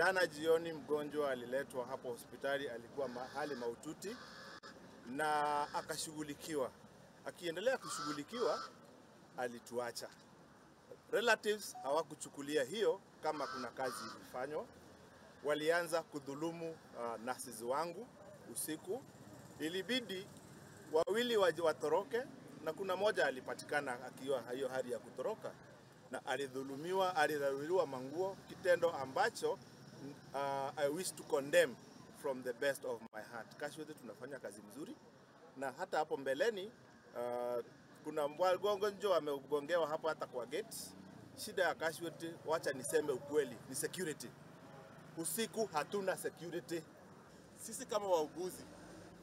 Jana jioni mgonjwa aliletwa hapo hospitali, alikuwa hali mahututi na akashughulikiwa. Akiendelea kushughulikiwa alituacha. Relatives hawakuchukulia hiyo kama kuna kazi ilifanywa. Walianza kudhulumu nurses wangu usiku. Ilibidi wawili watoroke na kuna moja alipatikana akiwa hiyo hali ya kutoroka na alidhulumiwa, alidharuliwa manguo, kitendo ambacho I wish to condemn from the best of my heart. Casualty tunafanya kazi mzuri na hata hapo mbeleni kuna mgonjwa amegongewa hapo hata kwa gate. Shida ya casualty, wacha niseme ukweli, ni security. Usiku hatuna security. Sisi kama wauguzi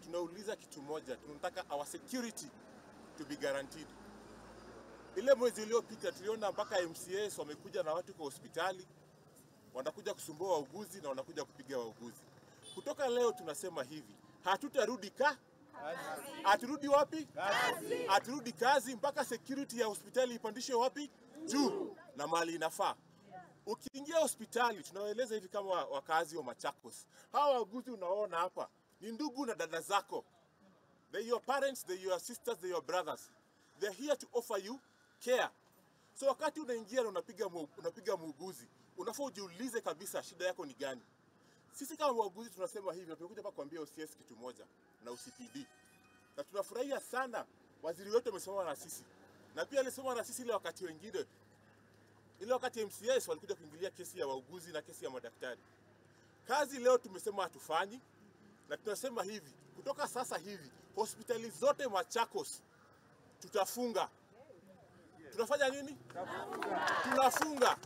tunauliza kitu moja, tunataka our security to be guaranteed. Ile mwezi uliopita tuliona mpaka MCAs wamekuja na watu kwa hospitali, wanakuja kusumbua wauguzi na wanakuja kupiga wauguzi. Kutoka leo tunasema hivi, hatutarudi kazi. Haturudi wapi? Kazi. Haturudi kazi mpaka security ya hospitali ipandishwe wapi? Juu na mali inafaa. Ukiingia hospitali tunawaeleza hivi kama wakazi wa Machakos. Hawa wauguzi unaona hapa ni ndugu na dada zako. They your parents, they your sisters, they your brothers. They're here to offer you care. So wakati unaingia na unapiga muuguzi, unafaa ujiulize kabisa shida yako ni gani. Sisi kama wauguzi tunasema hivi, tumekuja hapa kuambia OCS kitu moja na OCPD. Na tunafurahia sana waziri wetu amesimama na sisi. Na pia alisimama na sisi ile wakati wengine. Ile wakati MCS walikuja kuingilia kesi ya wauguzi na kesi ya madaktari. Kazi leo tumesema hatufanyi na tunasema hivi, kutoka sasa hivi hospitali zote Machakos tutafunga. Tunafanya nini? Tunafunga.